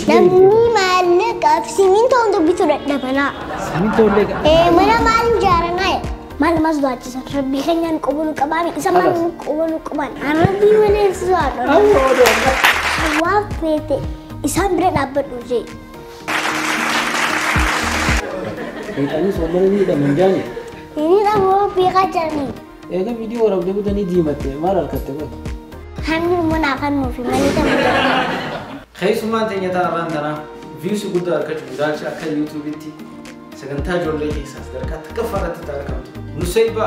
Namni maallaqaaf simintoo hunda bituu dadhabanaa. Simintoo illee. Mana maal ijaaranaa? Maal mas baachisan? Rabbii keenyaan qubanu qabaami. Isa maal qubanu qaban? Rabbii malee sodaadha. Waan feete isaan bira dhaabbadhu jee. Seexanni soomana ni hidhaman jaani. Inni dhaboo beekaa jiranii. Eega viidiyoo waraabdee butanii diimatte maal harkatte kun? Hanni mana kan nuufi malee ta'uu. Keessumaan teenya ta'arraan tanaa viiyuusii guddaa argachuuf ilaalcha akka yuutuubitti sagantaa ijoollee keessaa sadarkaa tokkoffaa irratti argamtu. Nusayba.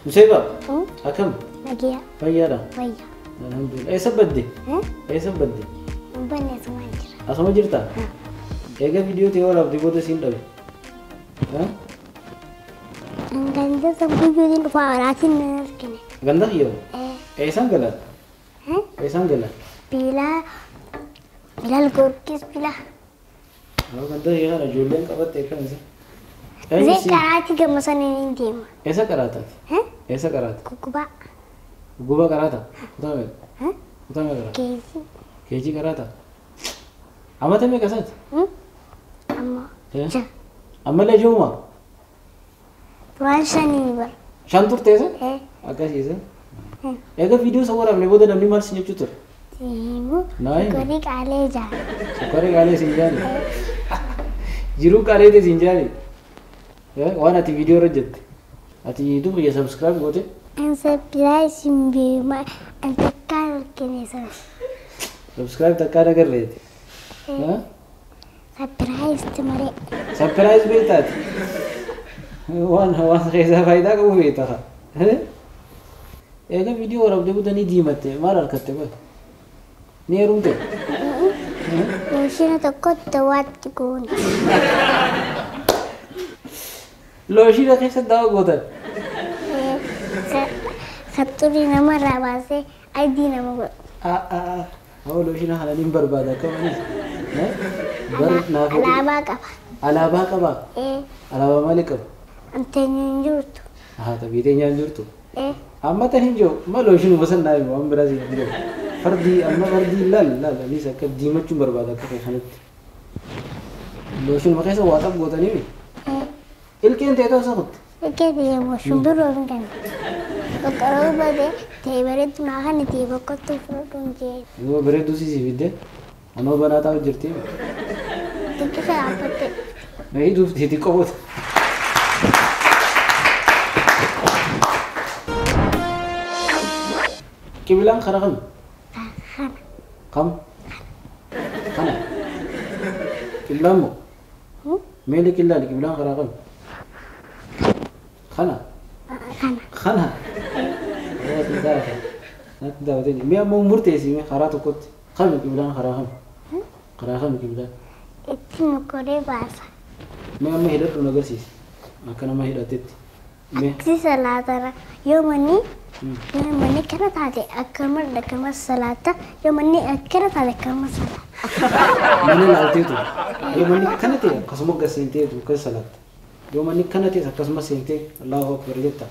Nusayba. Akkam? Nagiya. Fayyaadha? Fayya. Alhamdulillah. Eessa badde? Eessa badde? Banne asuma jira. Asuma jirta? Eega viidiyoo ta'e waraabdee booda siin dhabe. Ganda san guyyootiin dhufaa waraatiin nan argine. Ganda kiyyoo? Eessaan galan? Eessaan galan? Biilaa Bilaal Goorgis Bilaa. Ganda kiyyoo kana ijoolleen qabatte akkam isa? Zee qaraatii gama saniin hin deema. Eessa qaraataati? Eessa qaraata? Gugubaa. Gugubaa qaraata? Kutaa meeqa? Kutaa meeqa qaraata? Keejii. Keejii qaraata? Amata meeqa isaati? Amma. Ja'a. Ammallee jirumaa? Duraan shanii bara. Shan turte isa? Akkasiisa. Egaa viidiyoo isa waraabne booda namni maal sin jechuu ture? Deemu. Sukkarii qaalee jaale. Sukkarii qaalee sin jaale. Jiruu qaalee sin jaale. Waan ati viidiyoo irra jette. Ati YouTube kiyya subscribe goote? An subscribe hin beeku. An takkaan argine sana. Subscribe takkaan agarreeti. Surprise malee. Surprise beektaati. Waan hawaasa keessaa faayidaa qabu beekta. Eega viidiyoo waraabdee butanii diimatte maal harkatte kun? Ni heerumte? Looshiina tokkotti waatti goone. Looshiina keessa daawwa gootan? Saxxurii namarraa baasee adii nama godhu. Haa looshiina kana niin barbaada akka manis. Alaabaa qaba. Alaabaa qaba? Alaabaa maalii qaba? Anteenyi hin jirtu. Haa taphii teenya hin jirtu. Amma tan hin jiru ma looshiinuma san naa himu waan biraas hin jiru. Fardii amma fardii laal laal anis akka diimachuun barbaada akka kanatti. Looshiinuma keessa waa xab gootanii ilkeen ta'e ta'uu saqutti. Ilkee ta'e immoo shumbirroo hin kennu. Boqqolloo badee ta'e bareedu naa kan ta'e boqqottoo fudhadhu hin jee. Yoo bareedu si fidde anoo banaa taa'u jirti. Xiqqisa dhaabbatte. Na hiduuf xixiqqoo boota. Qibilaan karaa kami? Kana. Kam? Kana. Qibilaan moo? Meeli qillaali qibilaan karaa kami? Kana. Kana. Kana. Natti daawwatee mi'a ammoo murteessi karaa tokkotti kami qibilaan karaa kami? Karaa kami qibilaan? Itti mokoree baasa. Mi'a amma hidhadhu na agarsiisi. Akka nama hidhatetti. Aksi salaatara yoo manni kana taate akkanuma akkanuma salaata yoo manni akkana taate akkanuma salaata. Mana laalteetu yoo manni kana ta'e akkasuma gad seenteetu akkas salaatta. Yoo manni kana ta'e akkasuma seentee Allahu Akbar jetta.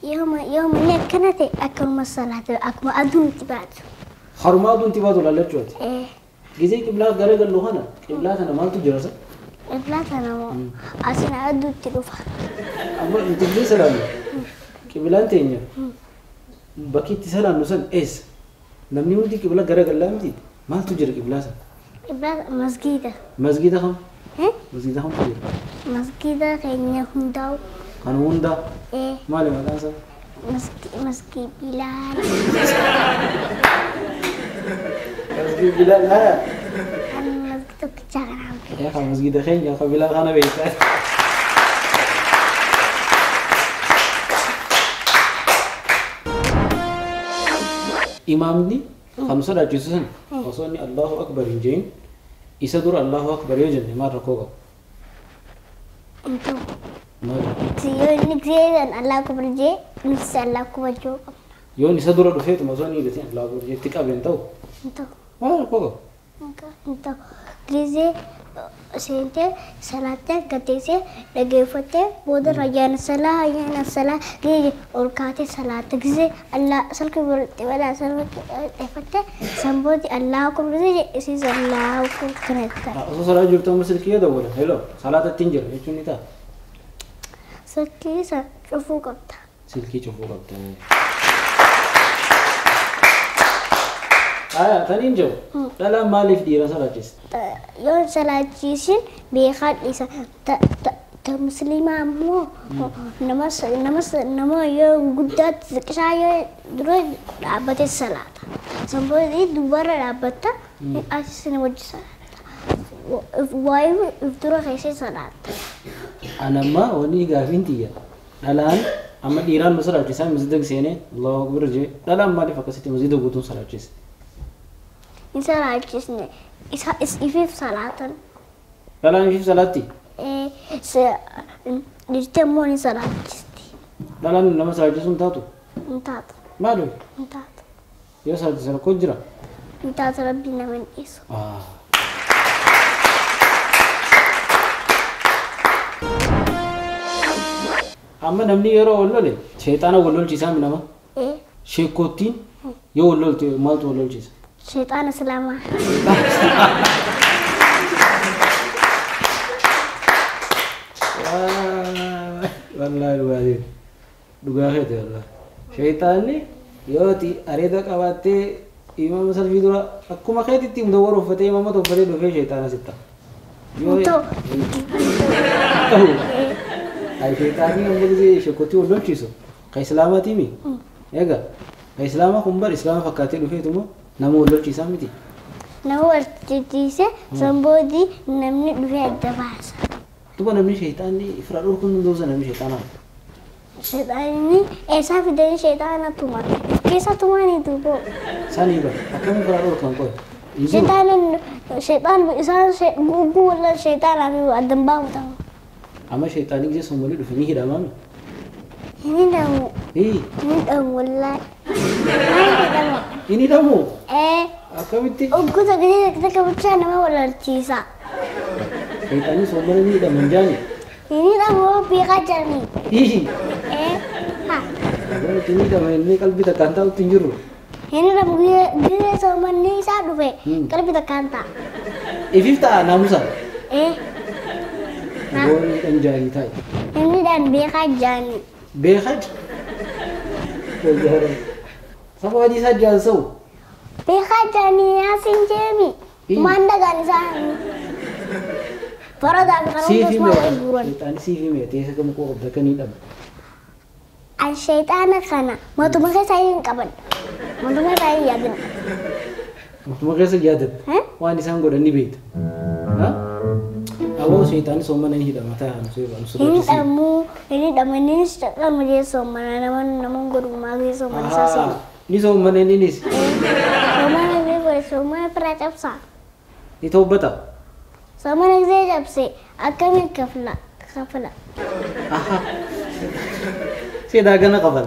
Yoo manni akkana ta'e akkanuma salaata akkuma aduun itti baatu. Haruma aduun itti baatu laallachuuti. Gizee qiblaa gara gallu kana qiblaa kana maaltu jira sa? Qiblaa kana moo asin aduutti dhufa. Amma nuti illee salaannu qiblaan teenya bakki itti salaannu san eessa? Namni hundi qibla gara gallaa miti maaltu jira qiblaa san? Qiblaa masgiida. Masgiida kam? Masgiida kamtu jira? Masgiida keenya hundaa'u. Kan hundaa? Maali maqaan isaa? Masgid Bilaal. Bilaal haa. Masjida tokkichaa kanaan beeka. Yaa masjida keenya ka Bilaal kana beektaa. Imaamni kan sodaachisu sun osoo inni Allahu Akbar hin jedhin isa dura Allahu Akbar yoo jenne maal rakkoo qaba? Hin ta'u. Maal? Yoo inni gisee Allahu Akbar jee nutis Allahu Akbar jechuu qabna. Yoo isa dura dhufeetuma osoo inni hidhatiin Allahu Akbar jeetti qabe hin ta'u? Hin ta'u. Maal rakkoo qaba? Hin ta'u. Gisee seentee salaattee gateessee dhageeffattee booda ayyaana salaa ayyaana salaa gisee ol kaatee salaatte gisee Allah salki walitti balaa salki dhaggeeffattee sanbooti Allahu Akbar gisee isiis Allahu Akbar kana ta'a. Osoo salaa jirtu amma silkii yoo dawwalan hello salaata ittiin jira jechuun ni ta'a. Silkii isa cufuu qabda. Silkii cufuu qabda. Aya taniin jiru dhalaan maaliif dhiira salaachiste? Yoo salaachisin beekaa dhiisa. Ta musliimaa immoo nama yoo guddaatti xiqqishaa yoo dura dhaabbatee salaata. Sanbooti dubarra dhaabbatta asis nama wajji salaata. Waa'ee if dura keessee salaata. Anamma wanni gaafiin tiyya dhalaan amma dhiiraan nu salaachisaa masjida seenee Allahu Akbar jee dhalaan maaliif akkasitti masjida guutuun salaachiste? Hin salaachisne isa ifiif salaatan. Dhalaan ifiif salaatti? Dhiirti immoo ni salaachisti. Dhalaan nama salaachisuu hin taatu? Hin taatu. Maaliif? Hin taatu. Yoo salaachisan rakkoo jira? Hin taatu rabbiin nama hin dhiisu. Amma namni yeroo wal lole sheexaana wal lolchiisaa nama? Sheekkoottiin yoo wal lolte maaltu wal lolchiisa? Sheexaana Islaamaa. Wallaahi dhugaatii dhugaa keeti wallaahi. Sheexaanni yooti areeda qabaattee imaama salfii dura akkuma keetitti mudawwara uffatee imaama uffatee dhufee sheexaana sitta. Hin ta'u. Ta'u. Ay sheexaanni amma gisee sheekkoottii wal lolchiisu ka Islaamaatiimi. Egaa ka Islaamaa kun bar Islaama fakkaatee dhufeetuma nama wal lolchiisaa miti. Nama wal lolchiisee sanboodii namni dhufee adda baasa. Duba namni sheexaanni ifra dhorkuun hunduu namni sheexaanaa. Sheexaanni eessaa fidanii sheexaana tuma? Keessa tumanii duuboo. Sanii bara akkamiin ifra dhorkan qoy? Sheexaan isaan gugguu wala sheexaanaa fi addan baafatamu. Amma sheexaanni gisee somolii dhufe ni hidhamaami? Hin hidhamu. Hin hidhamu wallaahi. Maal hidhama? Hin hidhamu? Akkamitti? Ogguuta gisee takka bichaa nama walaalchiisa. Sheexaanni somolii ni hidhama hin jaani? Hin hidhamu beekaa jiranii. Hin hidhama inni qalbii takkaan taa'utti hin jiru. Hin hidhamu gisee somanni isaa dhufe qalbii takkaan taa'a. Ifiif ta'a naamusa? Goon hidhan jaanii taa'i. Hin hidhan beekaa jaanii. Beekaa? Saba adii isaa jaansa'u? Beekaa jaanii yaasin jeemi. Maan dhagaan isaa Faradaa fi karaa hundumaa wal guuran. Sheexaanni siif hime teessa kam koo qabda kan hidhamu. An sheexaana kana matuma keessa hin qaban. Matuma keessa hin yaadin. Matuma keessa yaadatta. Waan isaan godhan ni beekta. Awwaa sheexaanni soomana ni hidhama ta'a nu seera nu Hin hidhamu hin hidhamu innis dhaqama jee soomana nama nama godhumaa jee soomana isaa seena. Ni soomana innis. Soomana jee soomana firaa cabsaa. Ni toobbata. Soomana gisee cabse akkamiin kafla kafla. Seedaa gana qaban.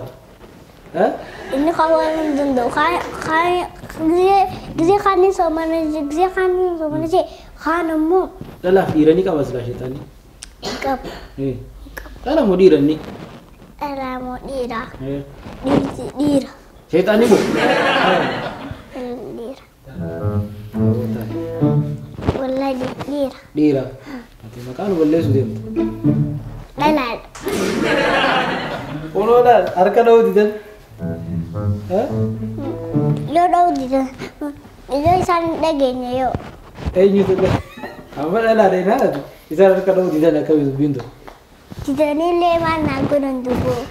Inni qabuu hin danda'u. Gisee kaanii soomana gisee kaanii soomana jee kaan ammoo. Dhalaaf dhiiranii qaba silaa sheexaanni. Qabu. Dhala moo dhiiranni? Dhala moo dhiira? Dhiirti dhiira. Sheexaanni moo? Dhiira. Wallahi dhiira. Dhiira. Ati maqaan balleessu deemta. Dhalaadha. Onoo laal harka dha'uu didan. Yoo dha'uu didan yoo isaan hin dhageenye yoo. Eenyutu dhahe? Amma dhalaadha hin haadhatu. Isaan harka dha'uu didan akkamitti dubbiin ta'u? Didanillee maal naa godhan duboo.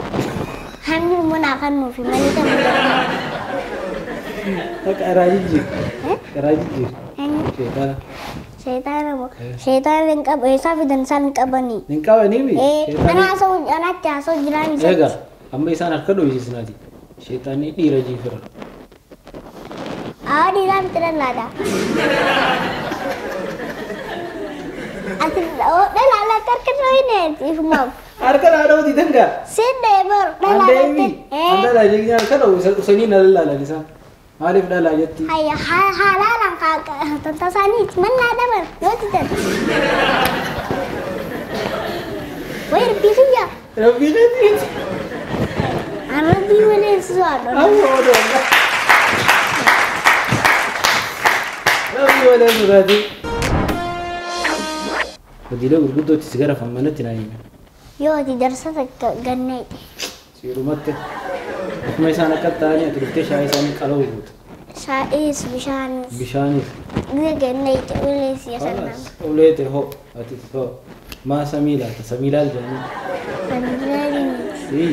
Hammi immoo naa kennuufi malee kan godhan. Akka araa jijjiiru. Karaa jijjiir. Sheexaana. Sheexaana moo? Sheexaana hin qabu. Eessaa fidan isaan hin qabanii? Hin qabanii mi? Ana haasa'u anatti haasa'u jiraan isa. Egaa amma isaan harka dhoofisisnaati. Sheexaanni dhiira jiifira. Haa dhiiraa miti dhallaadha. Ati dhalaala akka harka dhoohineeti ifumaaf. Harka naa dhooti dangaa. Siin deebar dhalaala. Andeemi. Andala jeenya harka dhoohu usanii na lallaalan isaan. Maaliif dhalaa jetti? Hayya haalaalaan tantasaaniiti mallaa dabar yoo didan. Wayi rabbii kiyya. Rabbii keetiiti. An rabbii malee sodaadhu. Amma odoo. Rabbii malee sodaati. Hojiilee gurguddootti si gara manatti naa hime. Yoo ati darsa takka ganneeti. Siirumatti. Akkuma isaan akka ta'anii ati dhuftee shaayii isaanii qala'uu goota. Shaayiis bishaanis. Bishaanis. Gizee ganneeti ulee siya sannaan. Ulee ta'e hoo ati hoo maa samii laata samii laal jedhanii. Samiilaal miti.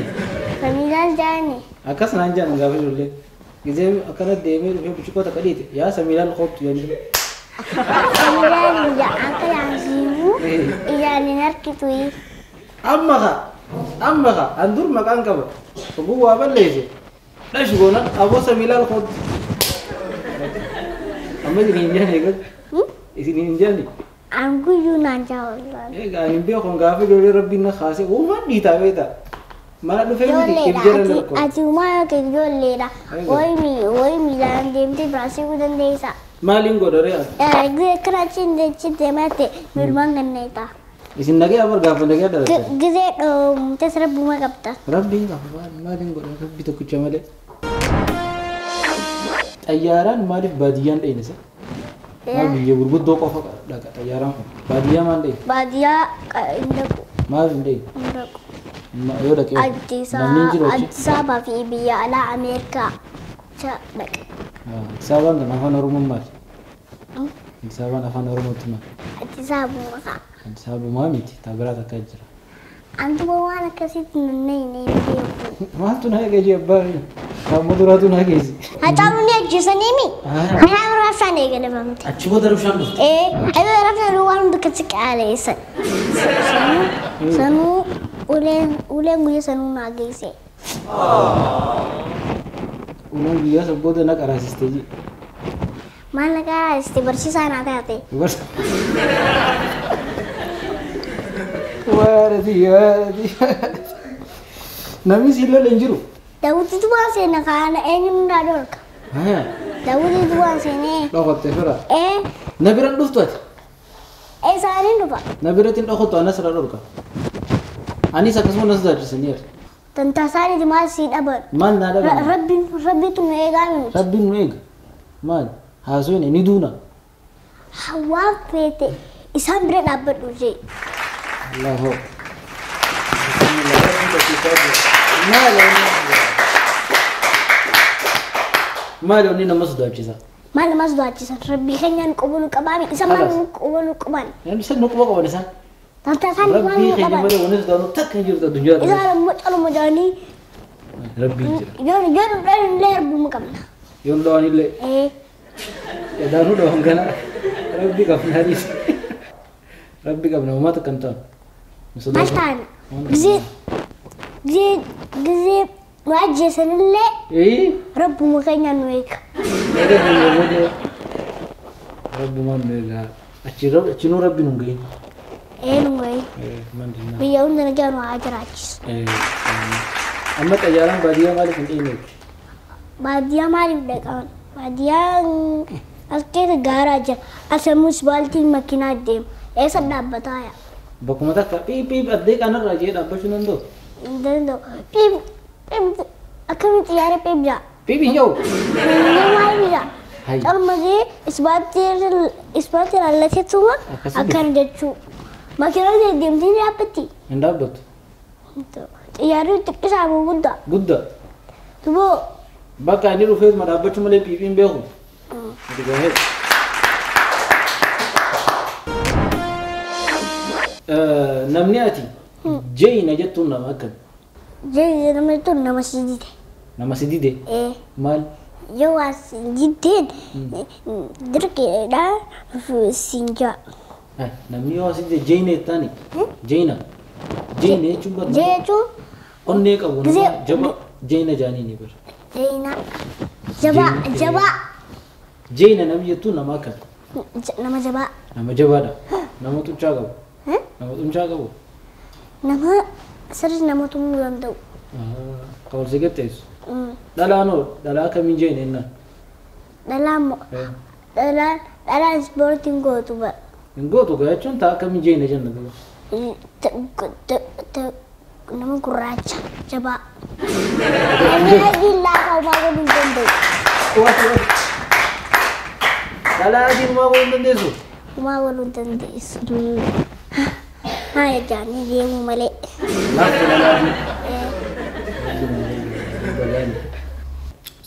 Samiilaal jedhanii. Akkas naan jedhan gaafa ijoollee. Gizee akkana deemee dhufee burcuqqoo takka dhiite yaa samiilaal koottu jedhanii. Samiilaal akka yaansiifuu ijaan hin harkitu. Amma kaa amma kaa an dur maqaan qaba. Oguu waa balleesse. Dhash goona aboo samiilaal koottu. Amma isin hin jaane eegal. Isin hin jaane. An guyyuu naan jaawwatan. Egaa hin beeku gaafa ijoollee rabbiin na kaasee uumaan dhiitaa beektaa. Mana dhufee miti if jala narko. Ati uumaa yookiin ijoolleedha. Wayi miilaan deemtee biraa siquu dandeessa. Maaliin godha ree ati? Gizee akkana achi deemate miilmaan ganneeta. Isin nagee amar gaafa nagee dhalatan. Gizee dhoomtes rabbuma qabda. Rabbiin qaba maaliin godha rabbi tokkicha malee. Xayyaaraan maaliif baadiyyaan dhayne isa? Maal biyya gurguddoo qofa dhaqa xayyaaraan kun. Baadiyyaa maal dhayne? Baadiyyaa hin dhaqu. Maal hin dhayne? Hin dhaqu. Yoo dhaqee namni hin jiru achi? Addis Ababaa fi biyya alaa Ameerikaa dhaqa. Addis Ababaan kan afaan Oromoon maali? Addis Ababaan afaan Oromootti maali? Addis Ababuma ka'a. Addis Ababumaa miti taa biraa takka jira. Antuma waan akkasitti nunnee hin beeku. Maaltu na eegee abbaa Kaammoo duraatu na geessi. Hacaaluu ni ajjeesanii mi? Kanaaf raabsaan eegalamamte. Achi booda rabshaan dhufte. Ayoo raabsaan waan hundi akkasi qaaleessan. Sanuu uleen guyyaa sanuu naa geesse. Uleen guyyaa san booda na qaraasiste ji. Maal na qaraasiste barsiisaa naa taate. Waarati waarati. Namni si lola hin jiru. Daawwititu waan seena kaana eenyuun naa dhorka. Daawwititu waan seenee. Dhokotte fira. Na biraan dhuftu ati. Isaaniin dhufa. Na biratti hin dhokottu anas irra dhorka. Anis akkasuma nas daachisaniira. Tantaasaaniiti maal sii dhaban. Maal naa dhaban? Rabbiin rabbiitu nu eegaa miti. Rabbiin nu eega. Maal haasofne ni duuna. Waan feete isaan bira dhaabbadhu jee. Allahu. Maal inni nama sodaachisa? Maal nama sodaachisa? Rabbii keenyaan quba nu qabaami. Isa maal quba nu qaban? Isa nu quba qaban isaan. Tantaasaanii maal nu Rabbii keenya qaban? malee wanni sodaannu takka hin jirtu addunyaa kana. Isaan immoo caluma jedhanii Rabbiin jira. yoo nu dhahan illee rabbuma qabna. Yoon dhawan illee edaanuu dhawan kana rabbi qabna dhiisa. Rabbi qabna uummata akkam ta'an. Maal taana? Gizee gizee gizee nu ajjeesanillee rabbuma keenyaan nu eega. Eega biyya booda rabbumaan nu eega. Achinuu rabbi nu hin gahin. Nu gahin. Mandinaa. Biyya hunda nagaa nu haa jiraachisu. Amma xayyaaraan baadiyyaa maaliif hin dhiine? Baadiyyaa maaliif dhaqan? Baadiyyaan as keessa gaaraa jira. As immoo baaltiin makiinaa deema. Eessa dhaabbataa yaa? Bakkuma takka piip piip addee kanarraa jee dhaabbachuu danda'u. Hin danda'u. Piip piip akkamitti xiyyaara piip jaa? Piip hin jiru. Maal jaa? Hayya. Calma jee isbaatti laallateetuma Akkasii akkana jechuu. Makiinaan deemtee ni dhaabbatti. Hin dhaabbattu. Xiyyaarri xiqqishaa moo guddaa? Guddaa. Tuboo Bakka inni dhufeetuma dhaabbachuu malee piip hin beeku. Ati gaahee. Namni ati jeeyina jettuun nama akkami? Jeeyina nama jettuun nama si dide. Nama si dide? Ee. Maal? Yoo as jitteen dirqiidhaan siin jaa. Namni yoo asitti jeena jettaani. Jeena. Jeena jechuun bara. Jechuun. Onnee qabu nama jaba jeena jaanii ni bara. Jeena. Jabaa jabaa. Jeena namni jettuun nama akkam? Nama jabaa. Nama jabaadha. Nama xuncaa qabu. Nama xuncaa qabu. Nama sirri nama tumuu danda'u. Kan wal si qixxeessu. Dhalaanoo dhalaa akkamiin jeena jennaan? Dhalaan dhalaan dhalaan ispoortiin gootu bara. Hin gootu gaa jechuun ta'a akkamiin jeena jenna duuba. Nama gurraacha jabaa. Namni adiin laafaa homaa godhuu hin danda'u. Dhalaa adiin homaa godhuu hin dandeessu? Homaa godhuu hin dandeessu. Haa jaanii deemuu malee. Laaftuu dhalaa adiin.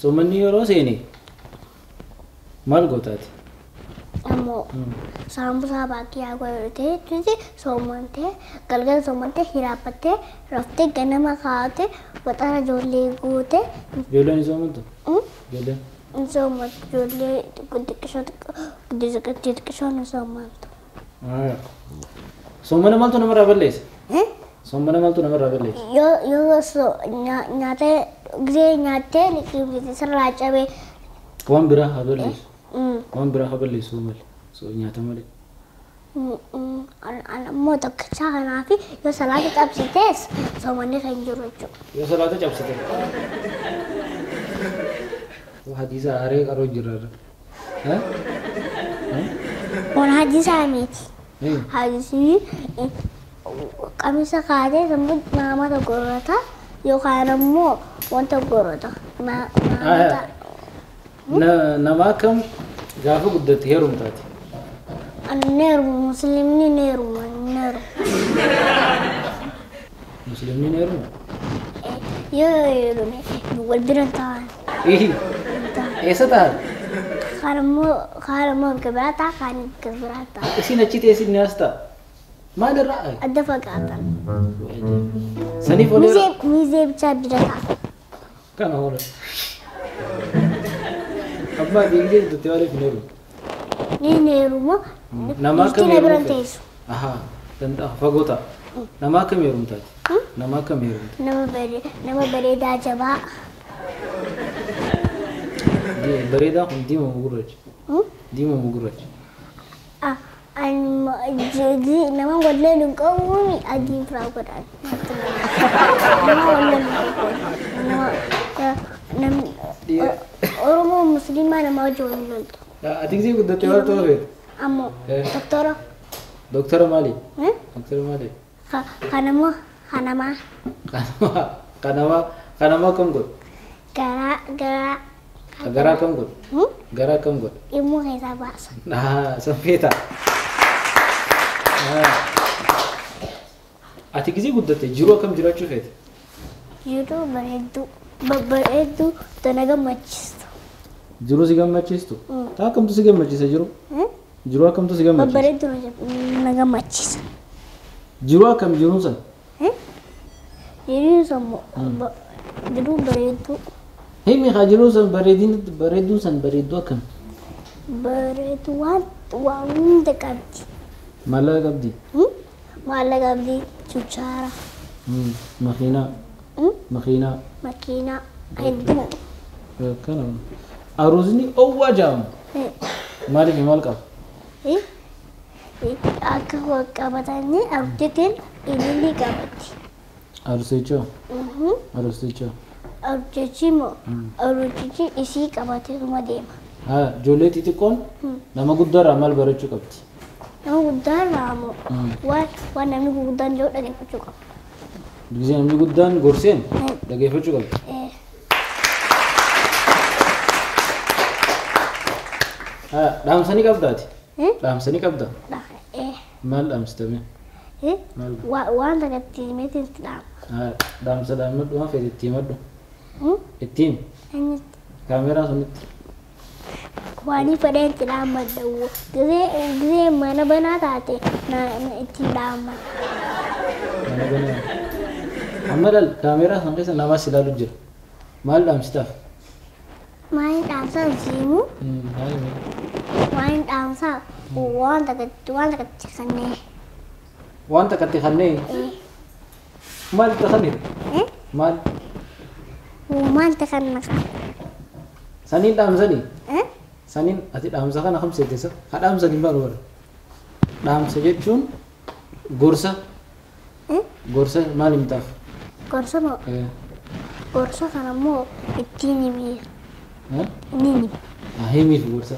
Soommanni yeroo seene maal gootaati? Ammoo saambusaa baakkiyaa godhatee tuuti soomantee galgala soomantee hiraabbattee raftee ganama kaa'atee waxaana ijoollee guutee. Ijoolleen hin soomantu? Ijoolleen? Hin soomantu ijoollee xixiqqishoo xixiqqishoon hin soomantu. Soomana maaltu namarraa balleessa? Soomana maaltu namarraa balleessa? Yoo nyaata gisee nyaattee liqimsite sirraa cabee. Waan biraa haa balleessu. Waan biraa haa balleessu malee. Nyaata malee. Ammoo tokkichaa kanaa fi yoo salaata cabsitees soomanni kan jiru jechuudha. Yoo salaata cabsite. Hadiisa haree qaroo jirra. Kun hadiisa miti. Hadiisni qamisa kaatee sammuu naamata gorrata yookaan ammoo wanta gorrata. Nama akkam gaafa guddatte heerumtaati? Ani heerumu musliimni ni heeruma ni heeruma. Musliimni ni heeruma? Yoo heerume wal bira taa'an. Eessa taa'an? Kaan immoo gabaa ta'a kaan gabaa ta'a. Isin achi teessin ni as ta'a. Maalirraa? Adda fagaatan. Saniif walirra. Miizee bichaa bira ta'a. Kana hoola. Abbaa diigdee guddattee maaliif hin heerumtu? Ni heeruma. Nama akkam Bultii na bira heerumte? teessu. Ahaa, danda'a fagoo ta'a. Nama akkam heerumtaati? Nama akkam heerumta? Nama bareedaa jabaa. Bareedaa kun diimaa moo gurraacha? Diimaa moo gurraacha? Nama wallee hin qabuun adiin firaa godhan. Nama wallee hin qabu. Nama Oromoo Musliimaa nama wajjin wal loltu. Ati gisee guddattee maal ta'uu feete? Ammoo doktora. Doktora maali? Doktora maali? Kanammoo kanamaa. Kanamaa kanamaa kam godhu? Garaa garaa. Garaa kam godhu? Garaa kam godhu? Dhimmoo keessaa baasa. San feeta. Ati gisee guddatte jiruu akkam jiraachuu feete? Jiruu bareedduu babbareedduu tana gammachiistu. Jiruu si gammachiistu? Taa akkamtu si gammachiisa jiruu? Jiruu akkamtu si gammachiisa? Babbareedduu na gammachiisa. Jiruu akkam jiruun san? Jiruun san jiruu bareedduu. Himi haa jiruun san bareedduun san bareedduu akkam? Bareedduu waan hunda qabdi. Maallaqa qabdi? Maallaqa qabdi chuchaara. Makiinaa. Makiinaa. Makiinaa hedduu. Kana aruuzni owwaa jedhamu. Maaliif maal qaba? Akka qabatanii abdiitiin ilillii qabatti. Aruusicha? Aruusicha? Aruusichi moo aruusichi isii qabateetuma deema. Ijoollee xixiqqoon nama guddaarraa maal barachuu qabdi? Nama guddaarraa moo waan namni guddaan jedhu dhaggeeffachuu qaba. Gisee namni guddaan gorseen dhaggeeffachuu qabdi. Dhaamsanii qabdaati? Dhaamsanii qabda? Maal dhaamsitame? Waan takka itti himeetiin itti dhaama. Dhaamsa dhaammadhu waan feete itti himadhu. Ittiin? Kaameeraa sunitti. Waan fedhan itti dhaammadha. Gisee mana banaa taate ittiin dhaammadha. Mana banaa. Amma laal kaameeraa sana keessa nama si ilaalu jira. Maal dhaamsitaaf? Maal dhaamsa jimu? Waan dhaamsa waan takkatti kannee. Waan takkatti kannee? Maal takkannee? Maal? Maal takkanna? Saniin dhaamsanii? Saniin ati dhaamsa kana kam seetessa? Ha dhaamsanii maal warra? Dhaamsa jechuun gorsa. Gorsa maal himtaaf? Gorsa moo? Gorsa kana immoo ittiin himi. Inni himi. Himiif gorsa.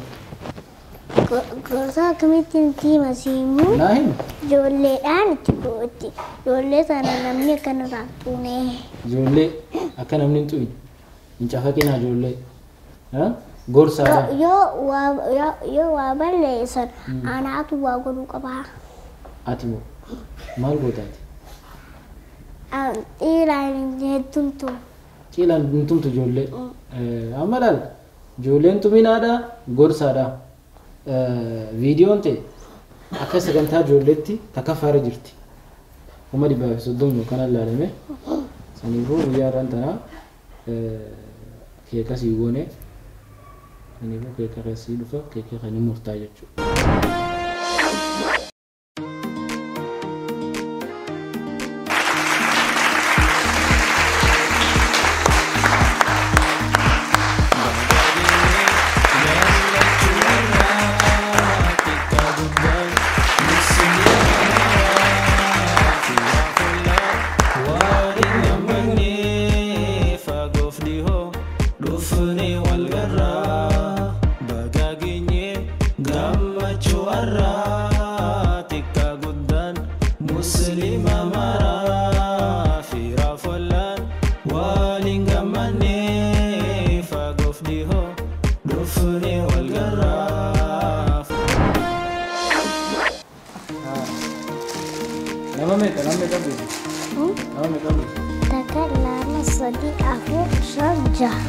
Gorsa akkamittiin itti hima siimuu? Naa himi. Ijoolleedhaan itti gooti. Ijoollee sana namni akkanarraa hin xuune. Ijoollee akka namni hin xuune. Hin cafaqinaa ijoollee. Gorsaadha. Yoo waa balleessan anaatu waa godhuu qabaa. Ati moo maal goota ati? Xiilaan hedduun tumu. Xiilaan hin tumtu ijoollee. Amma laal ijoolleen tuminaadha gorsaadha. Viidiyoon ta'e akka sagantaa ijoolleetti takka faara jirti. 130,000 kana ilaalame. Saniifuu guyyaa har'aan tanaa keeka sii goone. Saniifuu keeka keessii dhufa keeka kan hin murtaa jechuudha. Takka lama sadi afur shan jaha.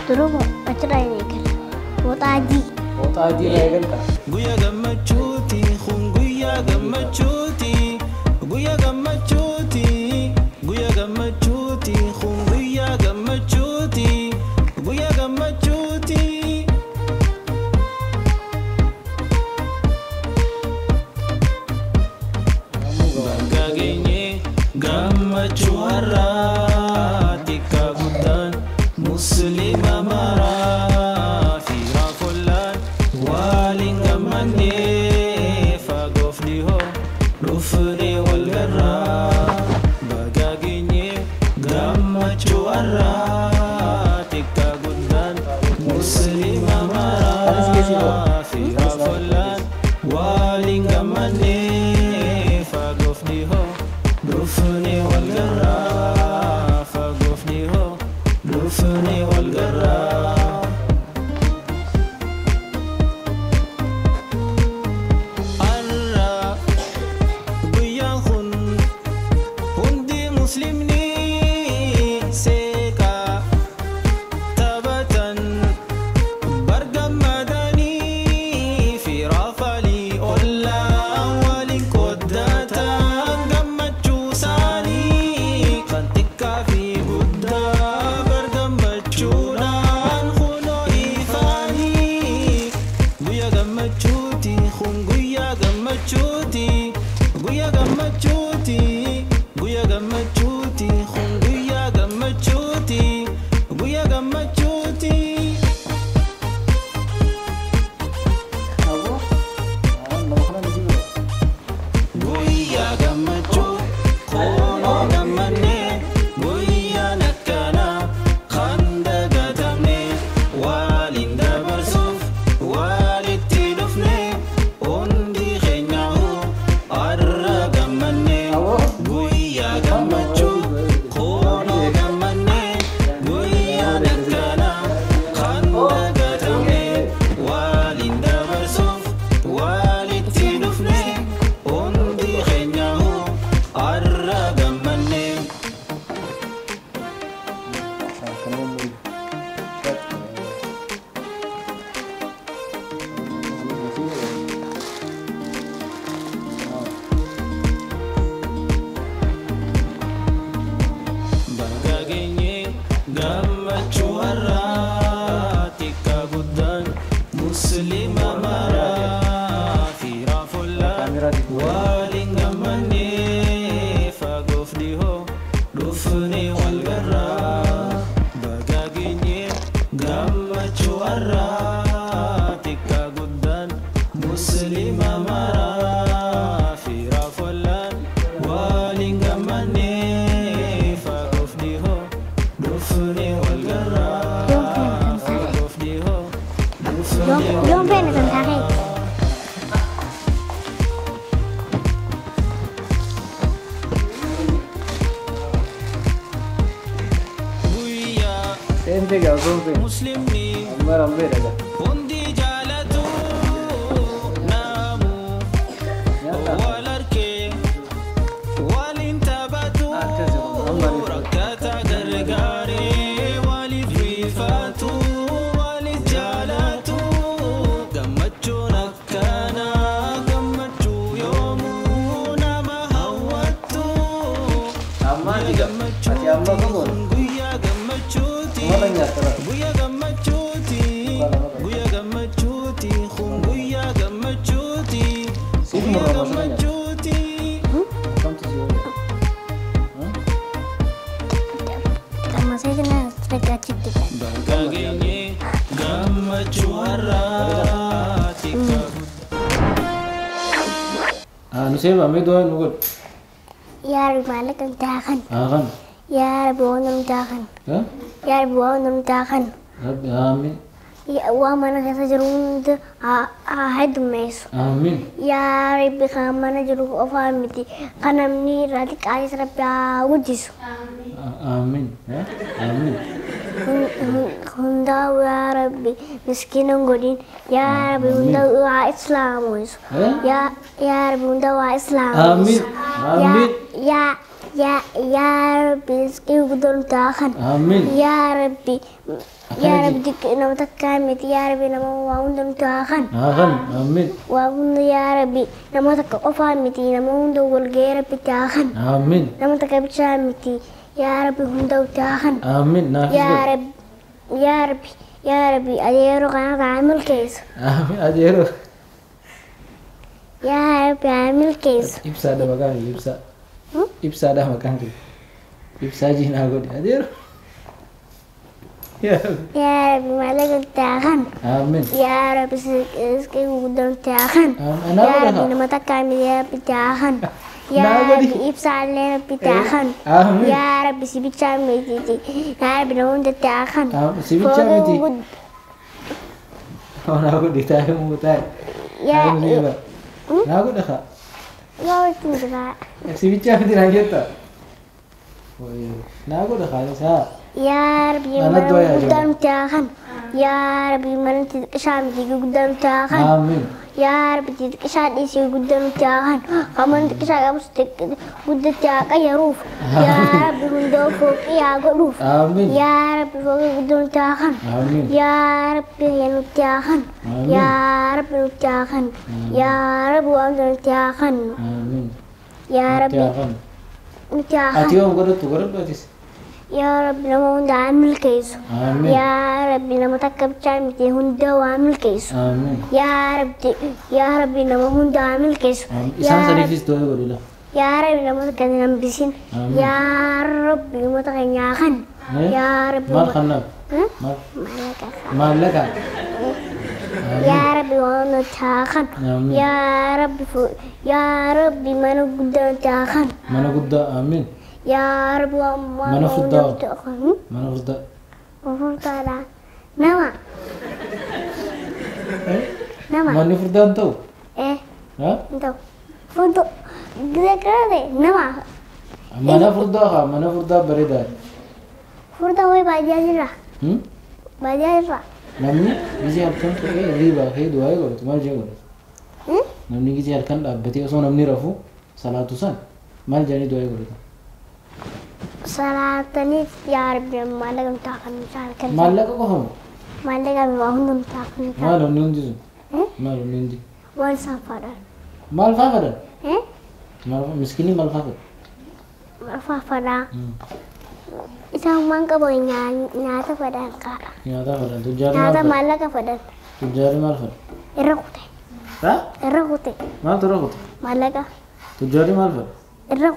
Duruma achirraa hin eegala. Fooxaa adii. Fooxaa adii irraa eegalta. Guyyaa gammachuuti kun guyyaa gammachuuti guyyaa gammachuuti guyyaa gammachuuti kun guyyaa gammachuuti guyyaa gammachuuti. Bakka geenye gammachuu har'aa xiqqaa guddaan musliima maraa firaa follaan waliin gammannee fagoof dhihoo dhufnee wal garraa. Bakka geenye gammachuu har'aa xiqqaa guddaan musliima maraa firaa follaan waliin gammannee fagoof dhihoo dhufnee wal garraa fagoof dhihoo dhufnee wal garraa. Har'a guyyaan kun hundi muslimni seeqaa taphatan bargammadanii firaa falii ollaa waliin qoddatan gammachuu isaanii kan xiqqaa fi guddaa bargammachuudhaan kunoo ifaanii. Guyyaa gammachuuti kun guyyaa gammachuuti guyyaa gammachuuti guyyaa gammachuuti kun guyyaa gammachuuti guyyaa gammachuuti. Guyyaa gammachuu kunoo gammannee guyyaan akkanaa kan dagatamne waliin dabarsuuf walitti dhufne hundi keenyaa'u har'a gammannee guyyaa gammachuu. Muslima maraa fiiraaf wallaan waliin gammannee fagoof dhihoo dhufnee wal garraa fagoof dhihoo dhufnee wal Yoom feene kan taa'e. Guyyaa Seente gaa osoo hin feene. muslimni Amma rambee dhagaa. hundi jaalatu naamu Nyaata. wal harkee waliin taphatu rakkata gargaaree waliif riifatu waliif jaalatu gammachuun akkanaa gammachuu yoomuu nama hawwattu. Amma ati gaa. Ati amma kunuun. Guyyaa gammachuuti. Mala nyaata laata. Guyyaa gammachuuti. Guyyaa gammachuuti. Kun guyyaa gammachuuti. Siif Guyyaa murra masala nyaata. gammachuuti. Kamtu si wayya? Xammasee kana achitti gala. Bakka geenye gammachuu har'aa xiqqaa Ah, nu seeba mee du'aa nu godhu. Yaa Rabbi maallaqa nu taakan. Haa kan. Yaa Rabbi waan nu taakan. Haa? Yaa Rabbi waan nu taakan. Rabbi aamin. Waan mana keessa jiru hunda haa heddummeessu. Aamin. Yaa Rabbi kan mana jiru qofaa miti. Kan namni irraa xiqqaates Rabbi haa guddisu. Aamin. Haa? Aamin. Hundaa'u yaa Rabbi miskiina hin godhin. Yaa Rabbi hundaa'u haa islaamoisu. Eh? Yaa Rabbi hundaa'u haa islaamoisu. Aamin. Aamin. Yaa yaa yaa Rabbi rizqii guddoo nu taakan. Aamin. Yaa Rabbi yaa Rabbi xiqqii nama takkaa miti. Yaa Rabbi nama waa hunda nu taakan. Haa kan. Aamin. Waa hunda yaa Rabbi nama takka qofaa miti. Nama hunda wal ga'ee Rabbi taakan. Aamin. Nama takka bichaa miti. Yaa Rabbi hunda taakan. Aamin. Naafis Yaa godhu. Rabbi yaa Rabbi yaa Rabbi adeeroo kana haa milkeessu. Aamin. Ajeeroo. Yaa Rabbi haa milkeessu. Ibsaadha maqaan kee ibsaa. Ibsaadha maqaan kee. Ibsaa jiinaa godhi. Ajeeroo. Yaa Rabbi. Yaa Rabbi maallaqa taakan. Aamin. Yaa Rabbi rizqii guddoo taakan. Aamin. Naa Yaa godha Rabbi haa. nama takkaa miti yaa Rabbi taakan. Yaa Naa godhi. Rabbi ibsaallee Rabbi taakan. Aamin. Yaa Rabbi si bichaa miti. Yaa Rabbi nama hunda taakan. Aamin. Si bichaa miti. Naa godhi taa'e muu taa'e. Yaa Taa'e muu Naa godha haa. yaa wajjin jira. Si bichaa miti naa jetta. Naa godha haa isaa. Yaa Rabbi Ana mana du'a yaa guddaa nu taakan. Yaa Rabbi mana xixiqqaa miti guddaa nu taakan. Aamin. Yaa Rabbi xixiqqaa dhiisii guddaa nu taakan. Haman xixiqqaa qabus guddatti haa qayyaruuf. Yaa Rabbi hunda fooqii haa godhuuf. Aamin. Yaa Rabbi fooqii guddaa nu taakan. Aamin. Yaa Rabbi nu taakan. Aamin. Yaa Rabbi nu taakan. Yaa Rabbi waan nu taakan. Aamin. Yaa Rabbi Ati nu taakan. yoom godhattu godhadhu atis. Yaa Rabbi nama hunda haa milkeessu. Aamin. Yaa Rabbi nama takka bichaa miti hunda waa milkeessu. Aamin. Yaa Rabbi yaa Rabbi nama hunda haa milkeessu. Aamin. Isaan Yaa Rabbi sadiifis du'aa godhi laa. yaa Rabbi nama takka hin hambisin. Aamin. Yaa Rabbi uummata keenya haa kan. Eh? Yaa Rabbi Maal uummata kannaaf? Hmm? Maal? Maallaqa. Maallaqa. Yaa Rabbi waan nuti haa kan. Aamin. Yaa Rabbi yaa Rabbi mana guddaa nuti haa kan. Mana guddaa. Aamin. Yaa Rabbi waan Mana waan furdaa. nuti haa kan. Mana furdaa. Furdaadha. Nama. Eh? Nama. Manni furdaan ta'u? Eh. Haa? Entah. Foto. Gila-gila nama. Mana furdaa haa mana furdaa bareedaa. Furdaa wayii baadiyyaa jira. Hmm? Baadiyyaa jira. Namni gisee halkan ka'ee hirribaa ka'ee du'aa godhatu maal jee godhatu? Hmm? Namni gisee halkan dhaabbatee osoo namni rafu salaatu san maal jedhanii du'aa godhatu? Salaataniif yaa Rabbi maallaqa nu taakan halkan. Maallaqa qofa moo? Maallaqa waa hunda nu taakan. Maal wanni hundi sun? Eh? Maal wanni hundi? Waan isaan fadhan. Maal faa fedhan? Eh? Maal miskiinni maal faa fedhan? Maal faa fedhaa? Isaan waan qabu nyaata fedhan kaadha. Nyaata fedhan. Tujjaarri maal Nyaata fedhan? maallaqa fedhan. Tujjaarri maal fedhan? Irra kute. Haa? Irra kute. Maaltu irra kute? Maallaqa. Tujjaarri maal fedha? Irra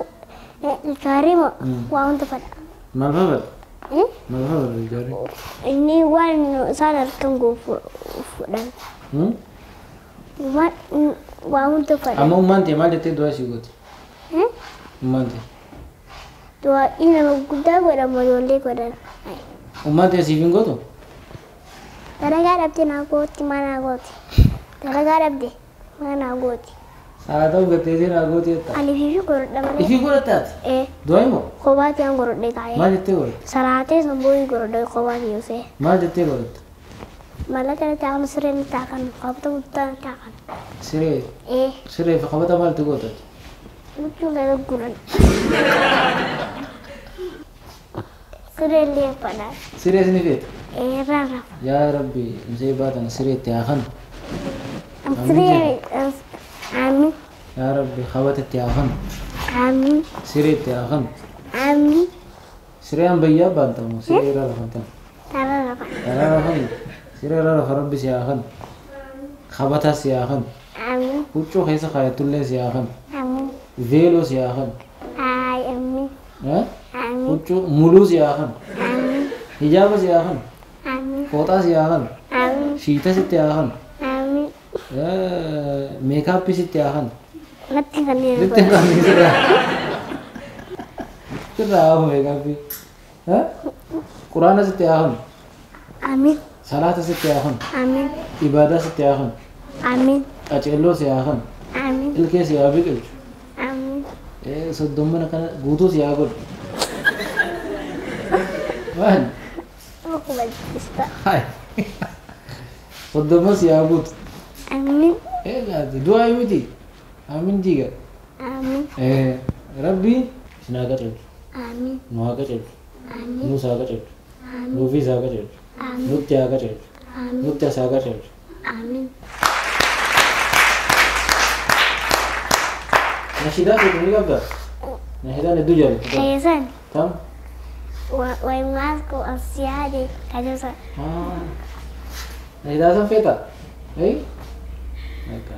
tujjaarri waa hunda fedha. Maal faa fedha? Eh? Maal faa fedha tujjaarri? Inni waan isaan harkaan fudhan. Hmm? Waan Waa hunda uffadha. Amma ummaan tee maal jettee du'aa sii gooti? Ummaan tee. Du'aa nama guddaa godhamu ijoollee godhan. Ummaan tee siif hin gootu? Dalagaa dhabde naa gooti maa naa gooti. Dalagaa dhabde maa naa gooti. Salaata uffattee si naa gooti jetta. Ani fiifi godhadha malee. Ifii godhattaati? Ee. Du'aa himoo? Kophaatti an godhadhe taa'ee. Maal jettee godhatte? Salaatee sanbooyi godhadhe kophaatti yoosee. Maal jettee godhatte? Mallaqa na taa'an siree na taa'an qabata guddaa na taa'an. Siree. Ee. Siree fi qabata maaltu gootate? Huccuu kana guran. Siree illee uffadha. Siree isin feeta? Ee rara. Yaa Rabbi misee baatan siree itti haa kanu. Siree amiin. Yaa Rabbi qabata itti haa kanu. Amiin. Siree itti haa kanu. Amiin. Siree ammayyaa baantamu siree irraa lafantan. Tara rafa. Irraa lafan siree irraa lafa Rabbi si haa kanu. Qabata si haa kanu. Amiin. Huccuu keessa kaayatullee si haa kanu. Amiin. Veeloo si haa kanu. Ay amiin. Amiin. Huccuu muluu si haa kanu. Amiin. Hijaaba si haa kanu. Amiin. Fooxaa si haa kanu. Amiin. Shiita sitti haa kanu. Amiin. Meekaappii sitti haa kanu. Natti kanneen Sitti hin qabne sirraa. Sirraa haa meekaappii. Quraana sitti haa kanu. Amiin. Salaata sitti haa kanu. Amiin. Ibaadaa sitti haa kanu. Amiin. Qaceelloo si haa kanu. Amiin. Ilkee si haa biqilchu. Amiin. Soddommana kana guutuu si haa godhu. Maal? Akkuma jista. Hai. Soddomma si haa guutu. Amiin. Du'aa miti. Amiin diiga. Amiin. Rabbiin isin haa qaceelchu. Amiin. Nu haa qaceelchu. Amiin. Nuus haa qaceelchu. Amiin. Nuufis haa qaceelchu. Amiin. Nutti haa qaceelchu. Amiin. Nutti as haa qaceelchu. Amiin. Nashiidaa feetu ni qabdaa? Nashiidaan hedduu jaallattu. Keessan Tam? wayimaasku asiyaade kajosa. Nashiidaa san feetaa?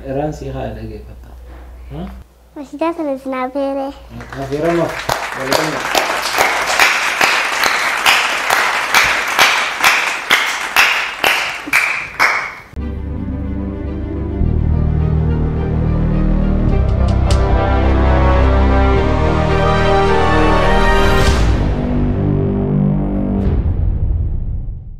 Irraan sii haa dhageeffatta. Nashiidaa sana sinaa feeree. Afeerama. Walgama.